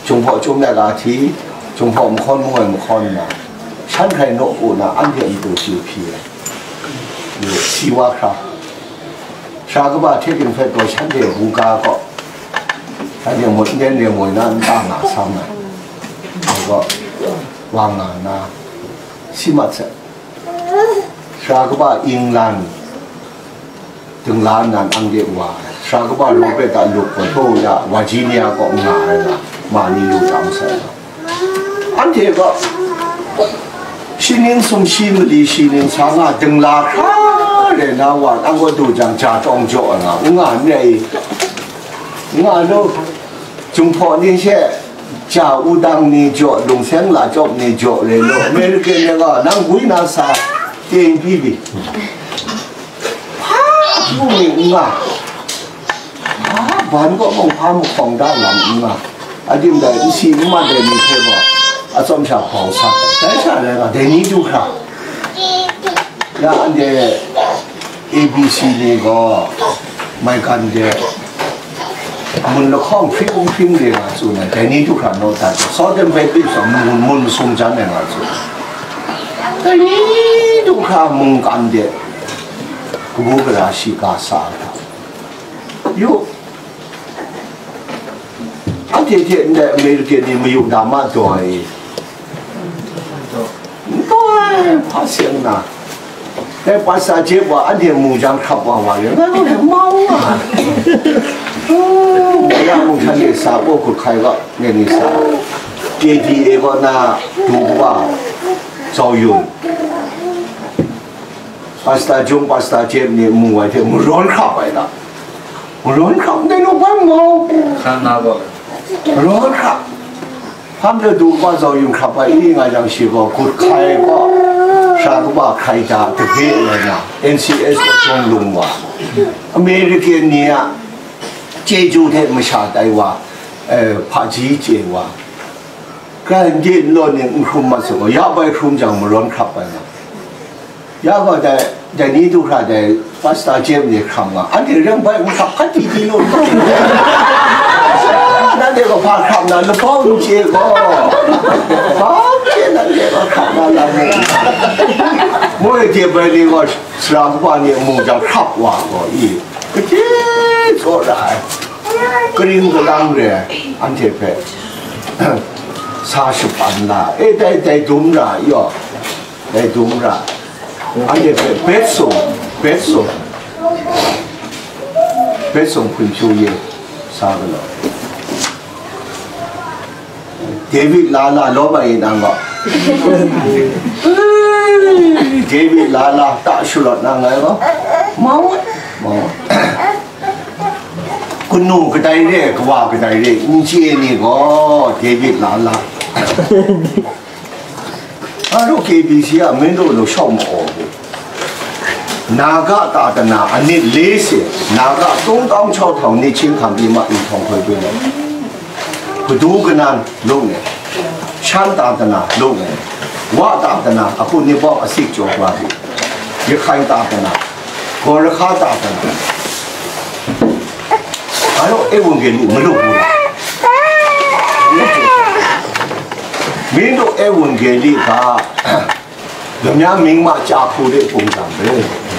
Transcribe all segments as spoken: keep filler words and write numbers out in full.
Jinghpaw Chyum Laika hti, Jinghpaw Mahkawn mung ai mahkawn nna, shan hkrai naw u na, anhte matu chyu hpyi ai. Yu, si wa hkra. Sara kaba hte ting hpe taw shanhte buga gaw, shanhte mut n den re moi na nta nga sam ai. Dai gaw, wa nga nna, si mat sai. Sara kaba England, dingla nnan anhte wa ai. Sara kaba Robert a lup gaw, Victoria, Virginia kaw nga ai na, ma ni lu tam sai na. Anhte gaw, shi ning sumshi mali shi ning sa nga dingla hkra re na wa, nang gaw du jang ja tawng jaw ai nga, n nga n re i? N nga lu, Jinghpaw ni she, ja wudang ni jaw, lungseng lachyawp ni jaw re lu, American ni gaw, nang gwi na sa, teng hpyi pyi. Hpa hpung ni n nga, hpa ban kaw mung hpa mahkawng da lam n nga, adim dai nsi n mat ai ni hte gaw, atsawm sha hpawng sa ai, dai sha rai nga, dai ni du hkra, ya anhte A B C ni gaw, maigan de, mun lahkawng hpring hpring de nga tsun ai, dai ni du hkra naw dat, Southern Baptist gaw mun, mun masum jan ai nga tsun ai. Dai ni du hkra mungkan de, kabu gara shiga sa ai hta. Yu, anhte hte ndai American ni mayu dama daw ai. Daw ai, hpa seng na. Dai Pastor Jeff wa, anhte mu jang hkrap wa wa le, ngai gaw dai mau nga. Oh, ya mung htan de sa, paw hkut hkai gaw, ngai ni sa. K D A gaw na, du kaba, Zau Yun. Pastor Jung, Pastor Jeff ni mu ai hte marawn hkrap ai ta. Marawn hkrap ndai nu ban mau. Hkan na gaw. Marawn hkrap. Hpang de du kaba Zau Yun hkrap ai i nga jang shi gaw, hkut hkai gaw, sara kaba hkai da, dage ai na, N C S gaw jawng lung wa. American ni a chyeju hte masha tai wa, eh, hpaji chye wa. Grai n di n law ni n hkrum mat sa gaw, ya bai hkrum jang marawn hkrap ai nga. Ya gaw dai, dai ni du hkra dai Pastor James ni hkram nga, anhte reng bai n hkrap hkat di di lu n hkrap. Nanhte gaw hpa hkrap na, labau n chye gaw. Hpa n chye nanhte gaw hkrap na lam ni. Moi de bai ni gaw sara kaba ni amu jang hkrap wa gaw i, kaji tsaw ra ai. Karing kalang re ai, anhte hpe sa shapan la, e dai, dai dum ra yaw. Dai dum ra, anhte hpe bet sung, bet sung, bet sung hpun hpyu ye sa galaw. David la la law mai nang gaw. David la la ta shalawt na ngai gaw. Mau, mau. Kanu kadai re, kawa kadai re, n chye ni gaw, David la la. Aru K B C a mendo lo shawng ma aw bu. Naga ta tana anit le se, naga tungtang chau htau ni ching hkam di ma in htawng hkoi bun ai. Kadu kanan lung e, shan ta tana lung e, wa ta tana, aku ni bawng asik jaw wa bi, Yakhai ta tana, Gorkha ta tana. Alo, Evangeli malu bu la. Mendo Evangeli ka, ဗမာမိန်းမ ကြာခိုတဲ့ ပုံစံပဲ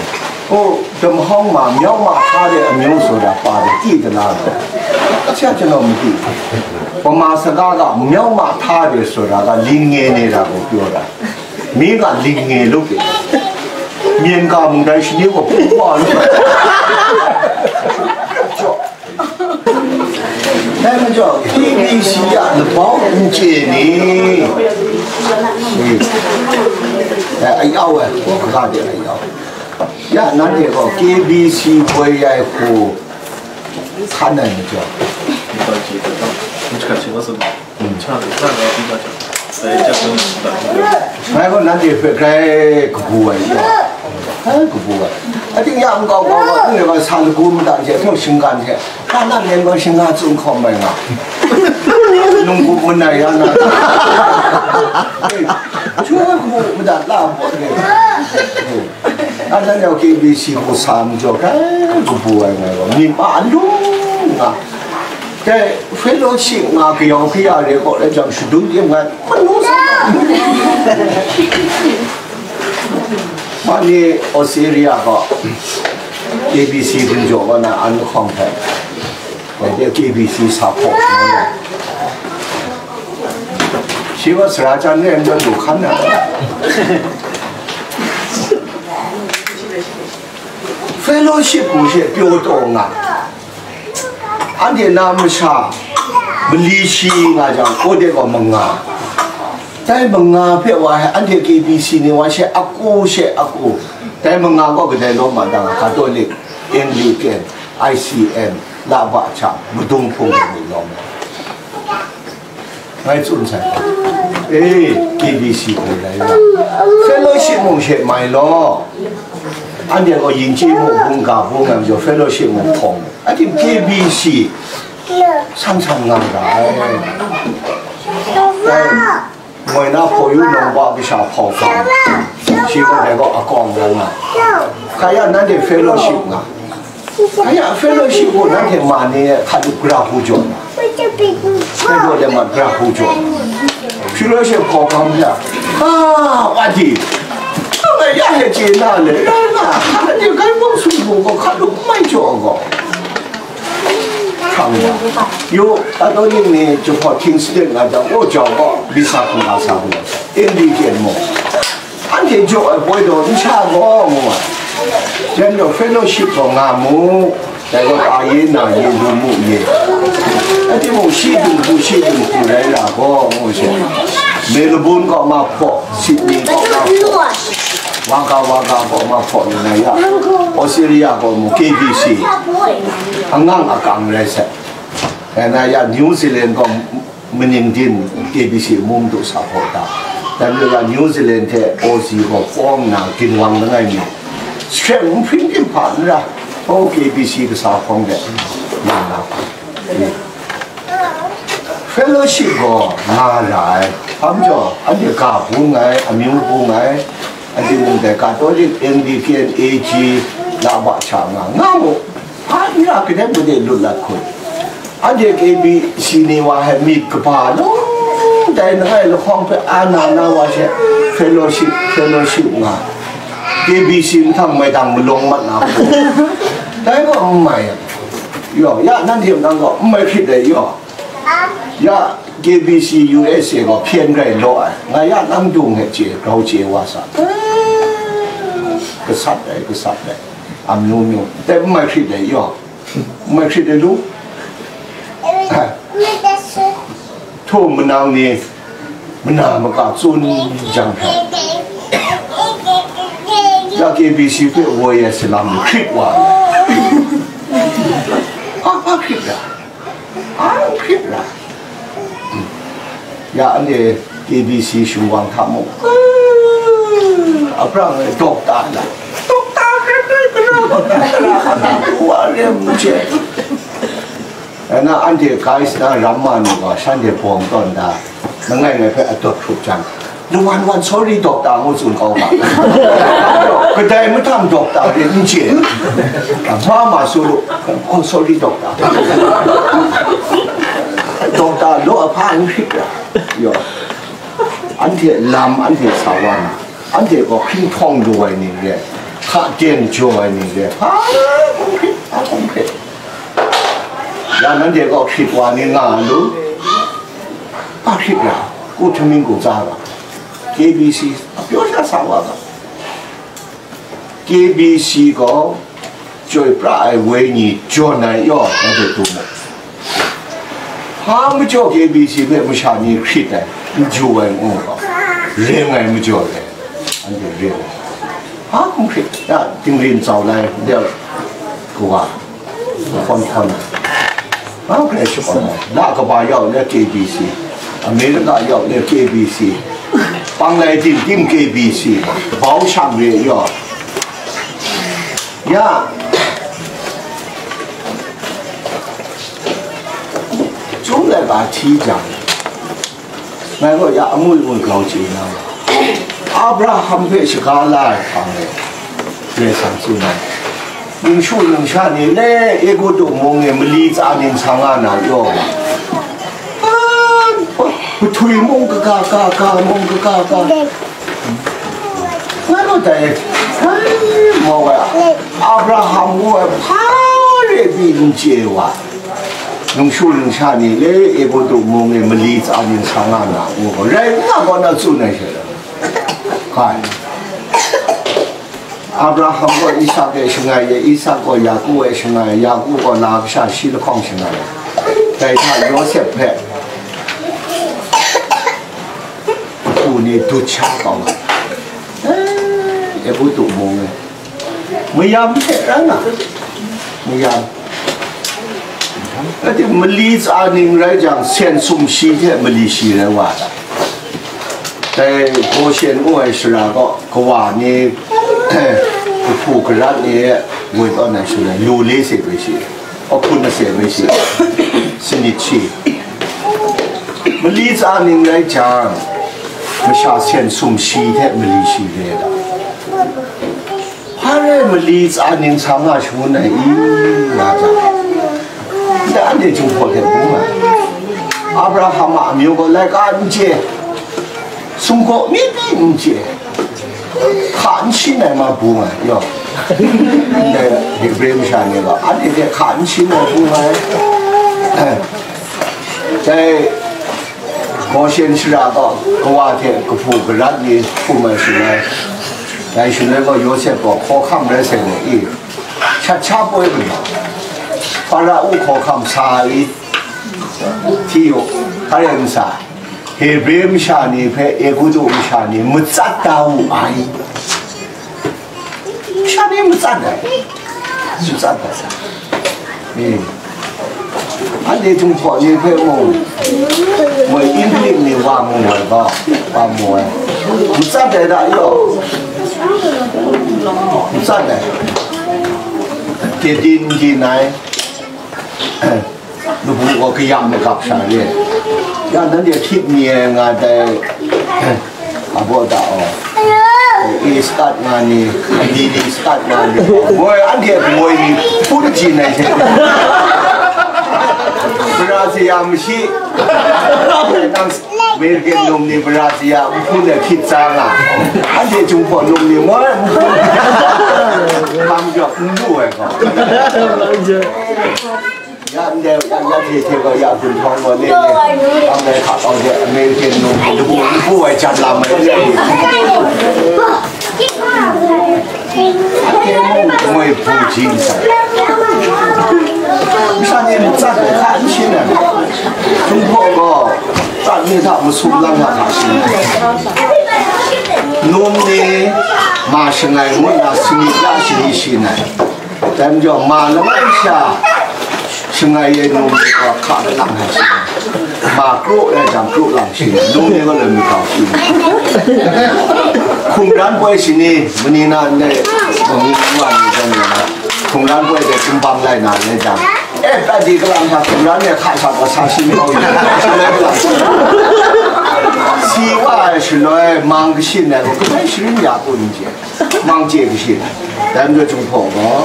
။ ဟို ဓမ္မဟောင်းမှာ မျောက်မထားတဲ့ အမျိုးဆိုတာ ပါတယ်။ သိသလားလို့။ ဆရာ ကျွန်တော် မသိဘူး။ ဗမာစကားက မျောက်မထားတယ်ဆိုတာက လိမ်ငယ်နေတာကို ပြောတာ။ မင်းက လိမ်ငယ်လုပ်တယ်။ မြင်ကမူတိုင်း ရှင်ကို ပို့ပါလို့။ အဲ မကြောက် K B C က သဘောမကျနေ။ အဲ အရောက်ဝဲ ဟို ကကားတယ် အရောက်။ ရ နားတယ် ကော K B C ဘွဲရိုက် ဟို ခါနိုင် မကြောက်။ ဒီဘက်ခြေတော့ မချကချေတော့စမ်း။ ချားတယ် ချားတယ် ဒီဘက်ခြေ။ အဲ ချက်ဆုံး ဒါ။ ငါက နားတယ် ဖက် ကဲ ကပူဝဲ ကပူဝဲ။ အတင်း ရ မကောက် ကောက် ကောက် သူ့ လည်း က ဆား လကူ မတန် ချက် ထုတ် ရှင် ကန် ချက်။ ခါ နားတယ် ကော ရှင် က စုံ ခေါ် မယ် ငါ။ နုံ ကူ မနိုင် ရ နာ ချွဲ ကူ မတန် လှ ဖို့ တယ်။ အဲဒါကြောင့် K B C ကို စာမကြော်ခိုင်းဘူး ဘူးဝဲမယ်ပေါ့။ မိဘအလုံးက Dai fellowship nga kayau kaya re kaw rai jang, shadum tim nga, manu sa. Ma ni Australia kaw K B C gun jaw wa na an lahkawng hpe, wai de K B C sa hpaw na. Shi wa sara chan re, n lu hkan na. Fellowship hku she pyaw taw nga. Anhte na masha mali shi nga jang, kawde gaw manga. Dai manga hpe wa he, anhte K B C ni wa she aku she aku. Dai manga gaw kadai lawm ma dang, Catholic, Anglican, I C M, Laba Cha, Madung Hpung ni lawm. Ngai tsun sai. E, K B C hpe rai wa. Fellowship mung she mai law. Anhte gaw yin chye mu bung ga bung ai majaw, fellowship mung hpawng. Ating K B C san san nga ra ai. Moi na hpaw yu nang ba kasha hpawng hpawng. Shi wa dai gaw akawng rai nga. Kaya nanhte fellowship nga. Aya, fellowship gaw nanhte ma ni hkra hku jaw na. Fellowship de ma hkra hku jaw na. Fellowship hkaw hkam hta. Ah, wa di. Nga ya he chye na le, ra na, hkra de kai bawng sung gaw hkra hku mai jaw gaw. Hkra wa. Yo, Catholic ni jahpaw Kingston nga jang, o jau gaw, bisa hkungga sa hku. Anglican mo. Anhte jaw ai poi taw n sha gaw, ngu ai. Jan gaw fellowship gaw nga mu, dai gaw ta ye na ye, lu mu ye. Rai timung, shi dung hku, shi dung hku rai ra gaw, ngu she. Melbourne gaw ma hpaw, Sydney gaw ma hpaw, Wagga Wagga gaw ma hpaw lu na ya, Australia gaw mu, K B C, angang akang rai sai. Rai na ya, New Zealand gaw, Maning din K B C mung du sa hkaw ta. Dan lu ya New Zealand hte Aussie gaw pawng na ginwang langai mi. Sahkyen nhpring din hpa n ra, o K B C kasa hkawng de, nga na. Fellowship gaw nga ra ai. Hpa majaw, anhte ga bung ai, amyu bung ai, anhte mung dai Catholic, Anglican, A G, Laba Cha nga, nga mu. Hpa n ra, kadai made lut lat hkun. Anhte K B C ni wa hai myit kaba lung dai langai lahkawng hpe a na na wa she fellowship, fellowship nga. K B C mahtang maitang malawng mat na hku. Dai gaw n mai ai. Yaw, ya nanhte nang gaw n mai hkrit ai yaw. Ya K B C U S A gaw hpyen rai law ai. Nga ya nang dung e chye, grau chye wa sa. Gasat ai, gasat ai. Amyu myu. Dai n mai hkrit ai yaw. Mai hkrit ai lu. Hto manang ni mana maka tsun jang hpe, ya K B C hpe woi ai salang ni hkrit wa ai. Hpa, hpa hkrit ra? Hpa hkrit ra? Ya anhte K B C shingwang hta mung, a brang e dokta la, dokta re re, kana dokta re, kana wa re mu che. Ana anhte guys na ramma nu gaw shanhte bawng tawn da, langai ngai hpe adawt hkrup jang, lawan wan sorry dokta ngu tsun kau ga. Kadai mahtang dokta re n chye. Ma ma su lu, oh sorry dokta. Dokta law ahpa n hkrit ra. Yaw. Anhte lam anhte sa wa na, anhte gaw hkring htawng lu ai ni re, hka den jaw ai ni re, hpa hkrit, hpa hkrit. Ya nanhte gaw hkrit wa ni nga lu, hpa hkrit ra, ku htaming ku tsa ga, K B C a pyaw sha sa wa ga. K B C gaw chyoi pra ai wenyi jawn ai yaw, nanhte du mu. Hpa majaw K B C hpe masha ni hkrit ai, n ju ai ngu gaw, ring ai majaw re, anhte ring ai. Hpa hkum hkrit, ya, dingrin tsau lai, de, kawa, hkawn hkawn ai. Hpa hkrai shabawn ai. La kaba yau le K B C, America yau le K B C, Panglai tim tim K B C, bau shang re yaw. Ya, Chyum laika hti jang, ngai gaw ya amui mui grau chye na, Abraham hpe shaga la ai hpang e, Karai Kasang tsun ai. Ningshu ningsha ni le Egutu mung e mali tsa ning sa nga na yaw. Pathui mung kaga, ga, ga mung kaga, ga. Nga lu dai, ai, mau ai, Abraham ngu ai hpa re pyi n chye wa. Ningshu ningsha ni le Egutu mung e mali tsa ning sa nga na ngu gaw, rai nga gaw na tsun ai she. Kai. Abraham gaw Isak e shangai e, Isak gaw Yaku e shangai e, Yaku gaw la kasha shi lahkawng shangai e. Dai hta Yawsep hpe, hpu ni dut sha kau ai. Eh, Egutu mung e. Mayam hte ran na. Mayam. Ati mali tsa ning rai jang, sen sum shi hte mali shi rai wa ta. Dai Goshen ngu ai shara gaw, kawa ni, kahpu karat ni, woi tawn ai shara, lu le se bai shi, ahkun ase bai shi, sanit shi. Mali tsa ning rai jang, masha sen sum shi hte mali shi re ai ta. Hpa rai mali tsa ning sa nga shangun ai i, nga jang, ndai anhte Jinghpaw hte bung ai. Abraham a amyu gaw laika n chye, sumgaw mi pyi n chye, hka n shin ai ma bung ai, yaw. Ndai Hebre masha ni gaw anhte hte hka n shin ai bung ai. Dai Goshen shara gaw, kawa hte kahpu karat ni hkum ai shaloi, dai shaloi gaw Yawsep gaw hkawhkam rai sai gaw i, shat sha poi lu na, Farao hkawhkam sa ai i, hti yu, hpa rai n sa, Hebre masha ni hpe Egutu masha ni matsat da wu ai. Sha ni matsat ai, matsat ai. Eh. Anhte Jinghpaw ni hpe mung, moi Inglik ni wa mu ai ga, wa mu ai. Matsat ai da yaw. Matsat ai. Kye din din ai. Labu gaw kayang magap sha re. Ya, nanhte hkyit mi ai nga dai, abaw da aw. E skat nga ni, ni ni skat nga ni. Moi, anhte moi ni, hpun ji na she. Brazil mashi. Nang American num ni Brazil, hpun de hkyit tsa nga. Anhte Jinghpaw num ni, moi, hpun. Kam jawk, n lu ai gaw. Ya ndai, ya, ya hte hte gaw, ya gun htawng gaw, le, le, kam dai hka kau de, American num, labu, labu ai jam lam ai, le, le. Anhte mung moi bungji n sai. Masha ni matsat ai hta n shin ai. Jinghpaw gaw, tsat ni hta masum lang nga hta shin ai. Num ni, ma shangai ngut na, sani ya shani shin ai. Dai majaw, ma langai sha shangai ai num ni gaw hka kalang ai shi, ma kru ai jang kru lang shi, num ni gaw loi mi kau shi. Hkungran poi shani, mani na ndai, mani wa ni jang ni na, hkungran poi de kumbam lai na le jang. Eh, padi kalang hta hkungran ni hka sha gaw sa shi mi kau yi, shaloi kalang shi. Si wa ai shaloi, mang kashin ai gaw, kadai sharin ya kun n chye. Mang chye kashin, dai majaw Jinghpaw gaw,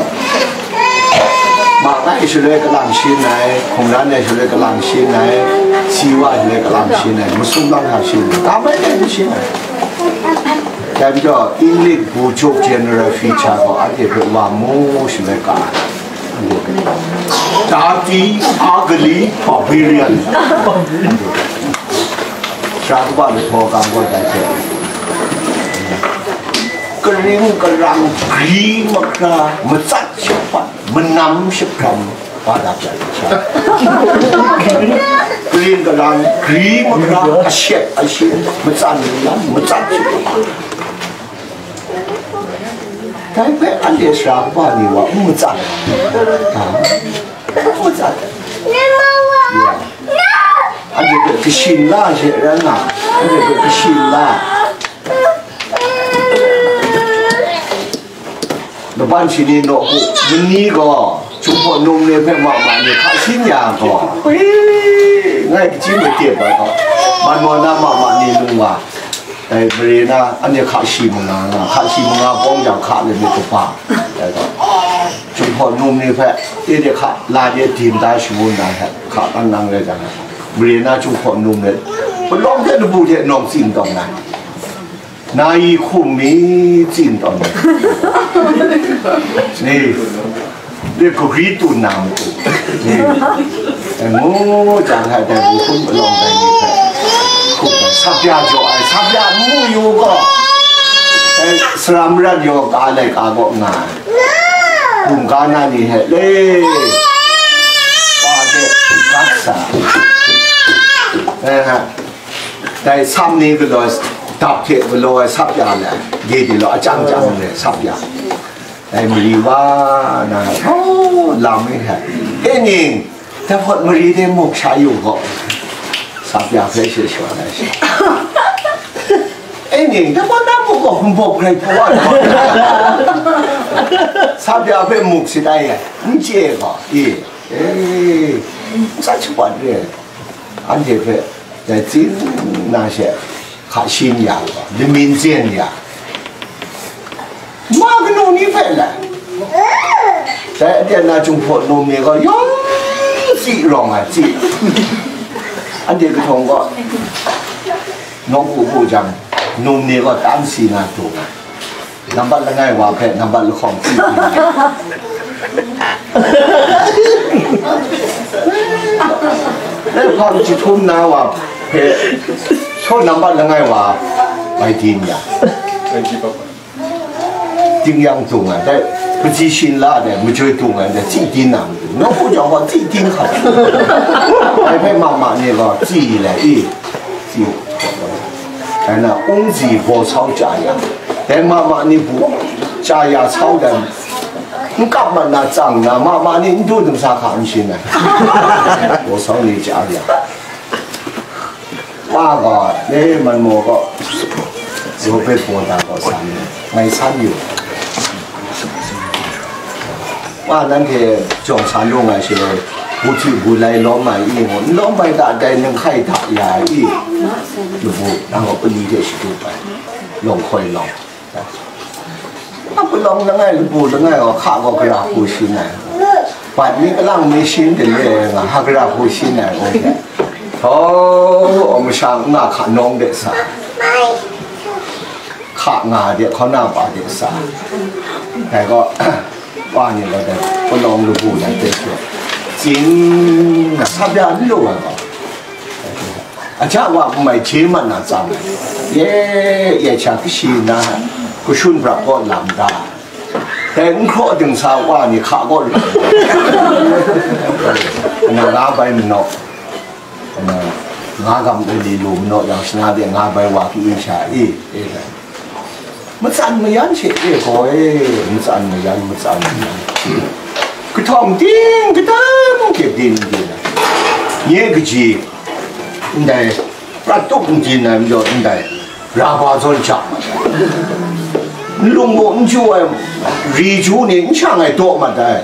mang ai shaloi kalang shin ai, hkungran ai shaloi kalang shin ai, si wa ai shaloi kalang shin ai, masum lang hta shin ai, tam ai dai shin ai. Dai majaw, English Bujuk General Feature gaw anhte hpe wa mu shaloi ka ai. Dirty, ugly, barbarian. Sha kaba lahpaw kang gaw dai hte. Karing karang, gri mahkra, matsat shahpat, manam shahkram, wa da pyan ai sha. Karing karang, gri mahkra, ashet ashin, matsan manam, matsat shahpat. Dai hpe anhte sara kaba ni wa n matsat ai. Ha? N matsat ai. Ya. Anhte hpe kashin la she rai nga, anhte hpe kashin la. Laban shani nawku mani gaw, Jinghpaw num ni hpe ma ma ni hka shin ya gaw, hui, ngai kaji made ai gaw, man wa na ma ma ni lung wa, dai mare na, anhte hka shi manga nga, hka shi manga bawng jang hka let myit kaba, dai gaw, Hkaw num ni hpe, e de hka, la de dim da shangun na hte, hka kang nang rai jang, mare na chyum hkaw num let, palawng hte labu hte nawng tsin tawn na, na yi hkum mi tsin tawn na, ni, de kagri tun na matu, ni, e, ngu jang hta dai bu hkum palawng dai ni hpe, hkum dai, sap ya jaw ai, sap ya n mu yu gaw, e, saram rat yaw ka ai laika kaw nga ai. Hkungga na ni hte le, pa hte gat sa. Eh, dai sam ni galaw, dap hte galaw ai sap ya le, gye di law, achyang chyang le sap ya. Dai mari wa na, oh, lam ni hte, e ning, dai hpawt mari de muk sha yu gaw, sap ya hpe she shaw na she. E ning, dai hpawt na muk gaw, hkumbawk grai hpaw wa na. Sap ya hpe muk sit ai, n chye gaw, i, e, n sa shabat re. Anhte hpe, dai tsin na she, hka shin ya gaw, lamin zen ya. Ma kanu ni hpe lai. Dai aten na Jinghpaw num ni gaw yawng tsi rawng ai tsi. Anhte kahtawng gaw, nawku bu jang, num ni gaw tan si na dung ai. Nambat langai wa hpe nambat lahkawng tsi. Dai hpang jahtum na wa hpe, so nambat langai wa bai din ya. Ting yang dung ai, dai, kaji shin la ai, majoi dung ai, dai, tsi din na matu. Nawku jang gaw tsi din hkra. Dai hpe ma ma ni gaw tsi le i, tsi. Dai na, ungzi baw sau chya ya. Dai ma ma ni bu, chya ya sau dan, n kap mat na tsang na, ma ma ni n du dum sa hka n shin ai. Baw sau ni chya ya. Wa gaw, e, man maw gaw, Robert Bonda gaw san, ngai san yu. Wa nanhte jawng sa lung ai she, bu hti bu lai lawm ai i ngu, n lawm bai ta, dai nang hkai da ya ai i, labu, nang gaw pani hte shatup ai, lawng hkoi lawng. A palawng langai, labu langai gaw hka gaw gara hku shin ai. Bat mi kalang mi shin de le nga, hka gara hku shin ai, ngu hte. Htaw, aw masha nga hka nawng de sa, hka nga de, hkauna pa de sa. Dai gaw, wa ni gaw dai palawng labu dai hte she, tsin na sap ya n lu ai gaw. Aja wa n mai hkye mat na tsam ai, ye, ye sha kashi na, kashun brak kaw lam da, dai n hkraw dingsa wa ni hka kaw lam da, na nga bai manaw, na nga gam e li lu manaw yang, shana de nga bai wa ka-i sha i, e, Matsan mayan she e gaw e, matsan mayan, matsan mayan. Kahtawng ting kadam kyepdin din ai. Nye kaji, ndai, prat tup n din ai majaw ndai, raba zawn ja mat ai. Nlung mung n ju ai, ri ju ni n shang ai daw mat ai.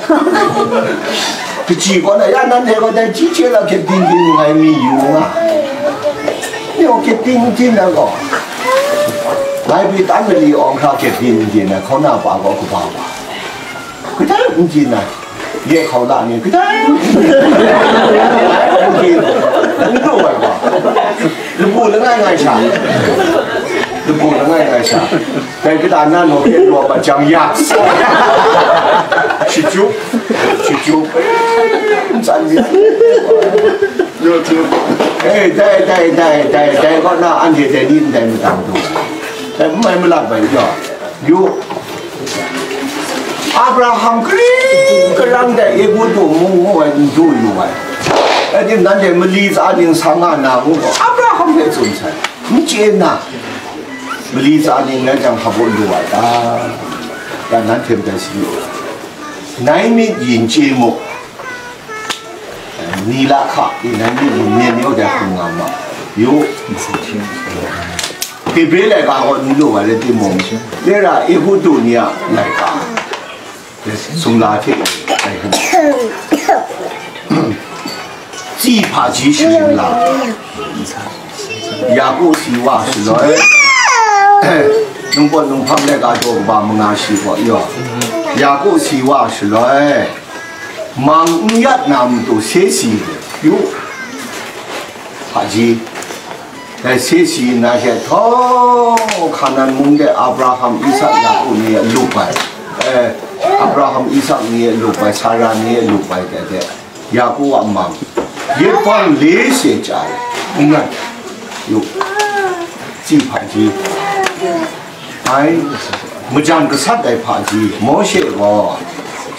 Kaji gaw na, ya nan e gaw dai ji chye la kyepdin din ngai mi yu nga. Nyo kyepdin din ai gaw. Lai pyi tan mali awng hkra kyep di n din ai, hkauna pa gaw kaba wa. Kadai n din ai, ye hkau la ni, kadai n din ai, n du ai gaw. Labu langai ngai sha, labu langai ngai sha. Dai kata na naw hpe raw pa jang ya. Shachyup, shachyup. N tsan ya. Eh, dai, dai, dai, dai, dai, kaw na anhte dai ni ndai matang du. Dai n mai malat bai jaw, yu. Abraham karing karang dai Egutu mung ngu ai n du yu ai. Dai tim nanhte mali tsa ning sa nga na ngu gaw, Abraham hpe tsun sai. N chye nna, mali tsa ning rai jang, hpa baw lu ai ta? Ya nanhte ndai si yu. Nai myit yin chye mu. Ni la hka, i nai myit yin myen yawng dai hkung nga ma. Yu. Hebre laika gaw n lu ai rai timung, dera Egutu ni a laika, sumla hte, tsi hpaji sharin la, Yaku si wa shaloi, nungpawt nunghpam laika daw kaba manga shi gaw yaw. Yaku si wa shaloi, mang n yat na matu se si yu, hpaji. Dai se si nna she htawng Hkanan mung de Abraham, Isak, Yaku ni a lup ai, eh, Abraham, Isak ni a lup ai, Sara ni a lup ai, dai de, Yaku a mang, yet bang le she chya ai, n ngat yu, tsi hpaji. Ai, majan gasat ai hpaji, Mawshe gaw,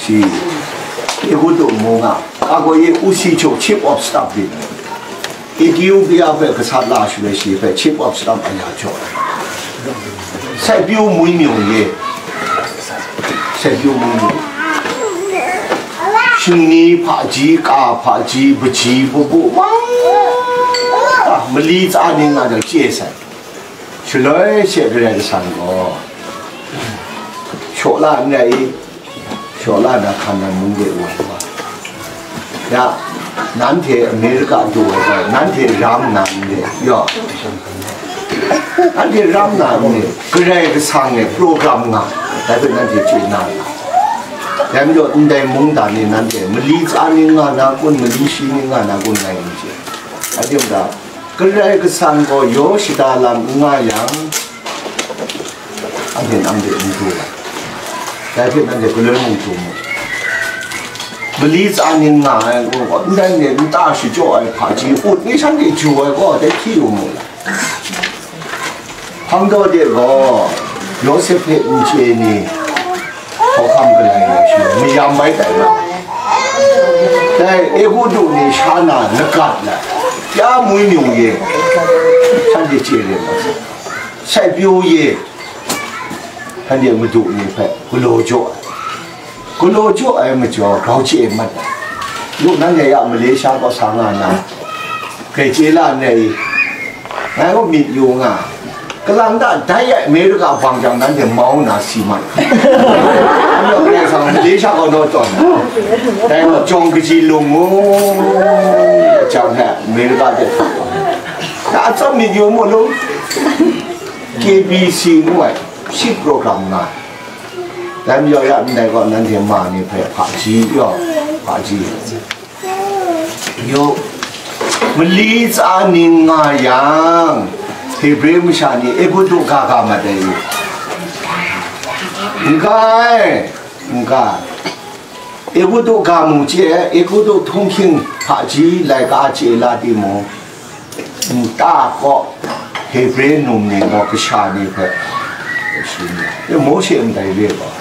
shi, Egutu mung a, a gaw ye usi chuk chief of staff byin, Ethiopia hpe gasat la shaloi shi hpe chief of staff aya jaw ai. Sai pyu mui myung ye, sai pyu mui myung. Shingni hpaji, ka hpaji, baji, babu, wa, a, mali tsa ning nga jang chye sai. Shaloi she Karai Kasang gaw, shaw la n rai i, shaw la na Hkanan mung de wa wa. Ya, nanhte America du ai gaw, nanhte ram nna n re, yaw. Nanhte ram nna n re, Karai Kasang e program nga, dai hpe nanhte chye na ra. Dai majaw, ndai mungdan ni nanhte mali tsa ning nga na kun, mali shi ning nga na kun, ngai n chye. A tim ta, Karai Kasang gaw yaw shada lam n nga yang, anhte nanhte n du ai. Dai hpe nanhte galoi mung du mu. Mali tsa ning nga ai gaw, ndai ni nta shachyaw ai hpaji ut ni shanhte ju ai gaw, dai hti yu mu ai. Hpang daw de gaw, Yawsep hpe n chye ni, hkawhkam galai ai shi, mayam bai tai na. Dai Egutu ni sha na lagat na, ya mui myung ye, shanhte chye rin na, sai pyu ye, shanhte madu ni hpe galaw jaw ai. Galaw jaw ai majaw, grau chye mat ai. Yu, nanhte ya Malaysia kaw sa nga na, grai chye la n rai i? Ngai gaw myit yu nga, kalang ta dai ai America bang jang, nanhte mau nna si mat. Anhte Karai Kasang Malaysia kaw naw tawn, dai gaw jawng kaji lung ngu jang hte America de hta tawn. Na atsam myit yu mu lung, K B C ngu ai, shi program nga. Dai majaw ya ndai gaw, nanhte ma ni hpe hpaji yaw, hpaji. Yu, mali tsa ning nga yang, Hebre masha ni Egutu ga ga mat ai. N ga ai, n ga ai. Egutu ga mu chye, Egutu htunghking hpaji laika chye la timung, nta kaw Hebre num ni gaw kasha ni hpe, e, Mawshe ndai re gaw,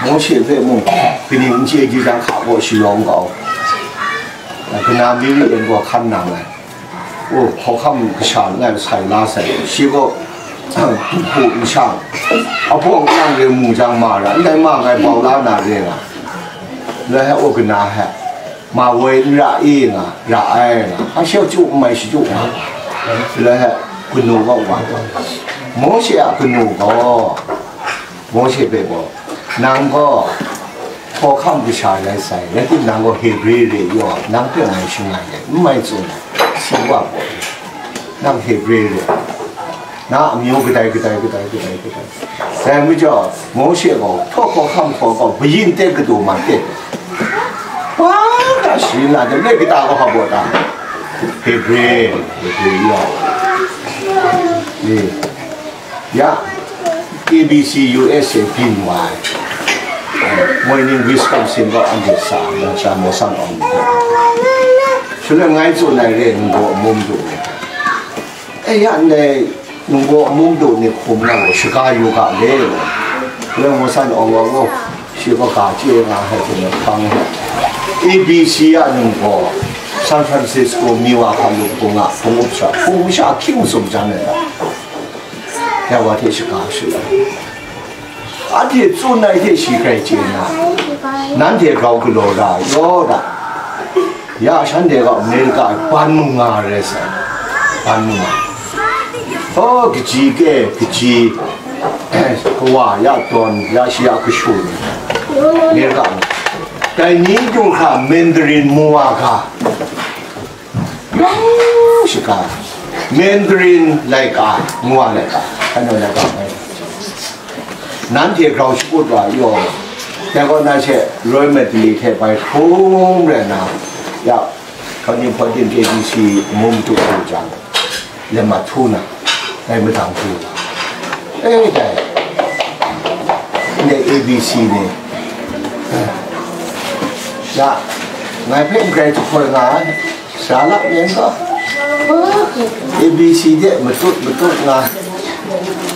Mawshe hpe mung, kaning n chye di jang, hka gaw shayawng kau, kana Miri en gaw hkan nang ai. O, hkawhkam kasha langai sai la sai, shi gaw, hpu n shang, a bawng lang re mu jang ma ra, ndai ma ngai bau la na re nga, la he o kana he, ma woi n ra i nga, ra ai nga, a shachyu n mai shachyu nga, la he kanu gaw wa, Mawshe a kanu gaw, Mawshe hpe gaw, nang gaw hkawhkam kasha rai sai, rai timung nang gaw Hebre re yaw, nang hpe ngai shangai ai, n mai tsun ai, si wa gaw, nang Hebre re, na amyu kadai kadai kadai kadai kadai. Dai majaw, Mawshe gaw htaw hkawhkam hkaw gaw, kayin teng kadu ma teng, wa, na sharin la, dai le kata gaw hpa baw ta? Hebre, Hebre yaw. Ni. Ya, A B C U S A byin wa ai, moi ning Wisconsin gaw anhte sa, mung sha maw san awng ni, shaloi ngai tsun ai re, nunggaw amu madu ni, e, ya ndai nunggaw amu madu ni hkum na gaw shaga yu ga le, shaloi maw san awng wa gaw, shi gaw ga chye nga ai hte hpang ai. A B C a nunggaw, San Francisco mi wa hkam lu hpung a hpung up sha, hpung masha hkying sum jan ai lam. Ya wa hte shaga shaloi, anhte tsun ai hte shi grai chye nna, nanhte grau galaw ra ai yaw da. Ya shanhte gaw America e ban manga rai sai, ban manga. Htaw kaji ke, kaji, kawa ya tawn, ya shi ya kashu ni, America ni, dai ni du hkra Mandarin mu wa ga, Yawng shaga, Mandarin laika, ngu wa laika, hkanu laika ngai. Nanhte grau shakut wa yaw, dai kaw na she Royal Medley hte bai hkrum rai nna, ya, hkaw ni hpaw din K B C mung du du jang, lam ma htu na, dai madang hku, e, dai, ndai A B C ni, ya, ngai hpe n grai jahkoi nga ai. Sara lap yen gaw, A B C de matut matut nga,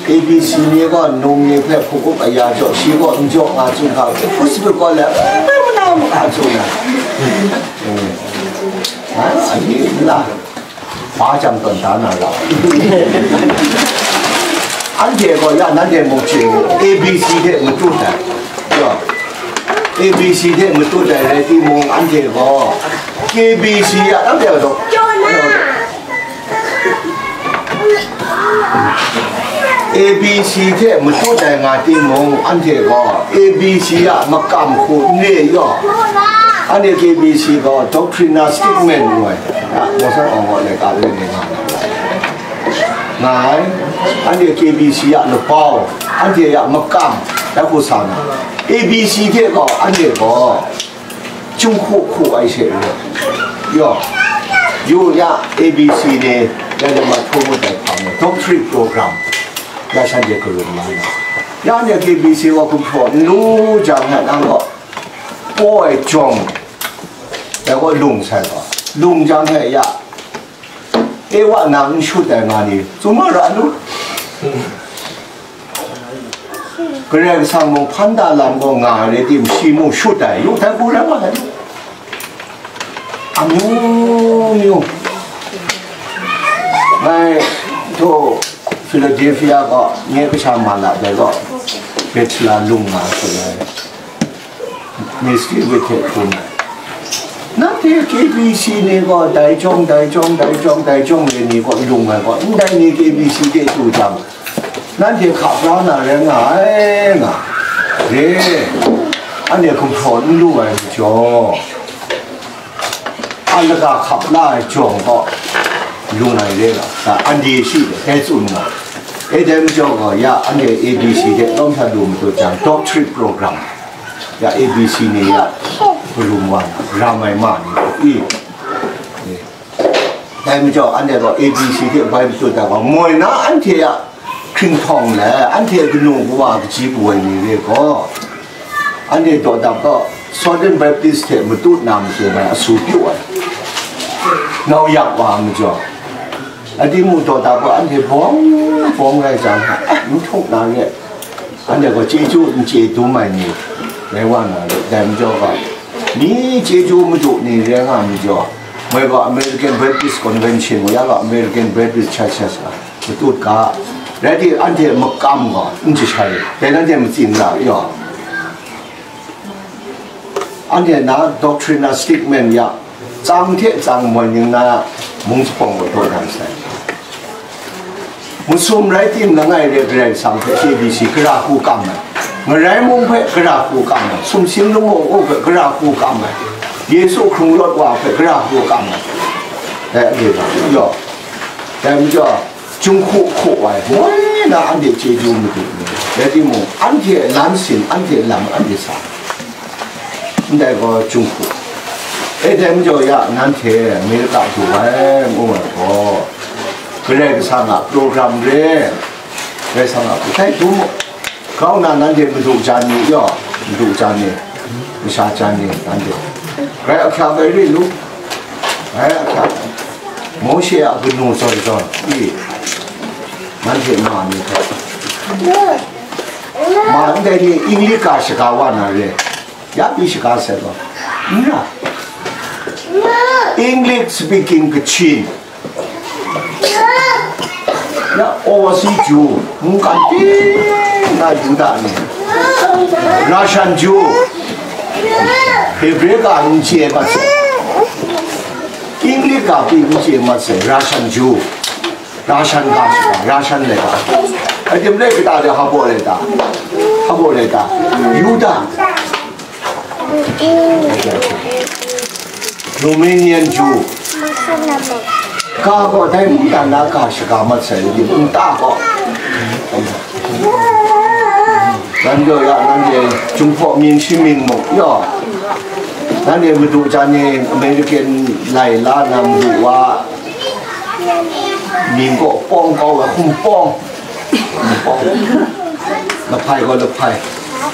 A B C ni gaw num ni hpe hkup hkup aya jaw, shi gaw n jaw nga tsun hkra, hpus hput gaw le, manau maka tsun ai. Hmm. Ai, ani nla, ba jang tawn da na ra. Anhte gaw ya, nanhte mung chye, A B C de matut ai. Yo. A B C de matut ai rai timung, anhte gaw K B C a, anhte gaw, A B C hte matut ai nga timung, anhte gaw A B C a makam hku n re yaw. Anhte K B C gaw doctrinal stick man ngu ai. A, Mawsang awng gaw laika le ni nga nga ai. Anhte K B C a lapau, anhte a makam, dai hku sa na. A B C hte gaw, anhte gaw, Chyum hku hku ai hte rau. Yaw, yu ya, A B C ni, ya, ya, ma htu ngut ai hpang e, doctorate program, ya, shanhte karum la na. Ya, ni K B C wa gumhpraw n lu jang, ya, nang gaw, paw ai jawng, ya, gaw lung sai gaw, lung jang, ya, ya, E wa nang n shut ai nga ni, tsun ma ra lu. Karai Kasang mung hpan da lam gaw nga ai rai tim, shi mung shut ai, yu tai hku rai wa ai lu. Amyu myu. Ngai htaw Philadelphia gaw, nye kasha ma la dai gaw, Bachelor lung nga ai hku rai. Mystery wit hte hkrum ai. Nanhte K B C ni gaw, dai jawng, dai jawng, dai jawng, dai jawng re ni gaw, lung ai gaw, ndai ni K B C de du jang, nanhte hka pra na rai nga ai, nga. Re, anhte gumhpraw n lu ai majaw, a lagaw hkap la ai jawng gaw, lung ai re nga, anhte shi de, dai tsun nga. E dai majaw gaw, ya, anhte A B C de lawm hta lu matut jang, doctorate program. Ya A B C ni ya, karum wa na, ram ai ma ni, i, dai majaw, anhte gaw A B C hte bai matut ai gaw, moi na anhte a hkringhtawng le, anhte kanu kawa kaji kaw ai ni re gaw, anhte dawdap gaw, Southern Baptist hte matut na matu mai asu pyu ai, nau yak wa ai majaw, a timung dawdap gaw, anhte bawng bawng rai jang, eh, n htuk na re, anhte gaw chyeju n chye dum ai ni rai wa na rit, dai majaw gaw, mi chyeju madu ni rai nga majaw, moi gaw American Baptist Convention, wa ya gaw American Baptist Churches ga matut ga, rai timung, anhte makam gaw n jahtai, dai nanhte matsin ra yaw. Anhte na doctrine a stick man ya, tsang hte tsang moi ning na mung jahpawng gaw dawdan sai. Masum rai tim langai re Karai Kasang hpe K B C gara hku kam ai, ngarai mung hpe gara hku kam ai, sumsing lamu u hpe gara hku kam ai, Yesu hkrung lawt wa hpe gara hku kam ai. Dai a re ga, yaw, dai majaw, Chyum hku hku ai, moi na anhte chyeju madu ni, rai timung, anhte a lan sin, anhte a lam, anhte sa, ndai gaw chyum hku. E dai majaw ya, nanhte America du ai, ngu ai gaw, Karai Kasang a program re, Karai Kasang a hku tai dum u. Grau na nanhte madu jan ni yaw, madu jan ni, masha jan ni nanhte. Grai ahkyak ai re lu, grai ahkyak ai. Mawshe a kanu zawn zawn, i, nanhte ma ni hpe. Ma ndai ni English ga shaga wa na re, ya pyi shaga sai gaw, n ra. English speaking Kachin, ya, overseas Jew, mungkan ting na Yuda ni, Russian Jew, Hebrew ga n chye mat sai, English ga pyi n chye mat sai, Russian Jew, Russian ga shi ga, Russian le ga, a tim le kata de habo le ta, habo le ta, Yuda, Romanian Jew, ka gaw dai mungdan na ga shaga mat sai, di mungta gaw. Nanhte ya, nanhte Jinghpaw mying shi mying muk yaw, nanhte madu jan e, American lai la na madu wa, mying gaw pawng kau ai, hkum pawng, hkum pawng, lahpai gaw lahpai,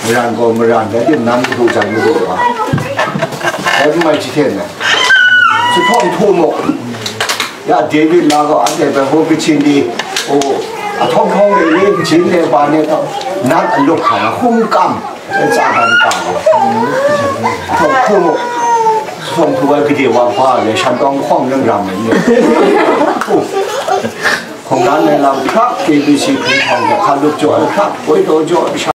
maran gaw maran, dai timung nan madu jan madu wa, dai mai chi hten na, si hpawng htu muk. Ya David la gaw anhte bai hpaw kachyin di, o, a htawng htawng de le, jin le, ba ne, tau, nat a lup hkra, hkum kam, e tsa dan ka gaw. Htawng hkum, htawng hkum ai gade wa ba le, shan tawng hkawng nang ram ai ni. O, hkawng dan ai lam hkrak, K B C hkun hkawng de, hka lup jaw ai hkrak, koi taw jaw ai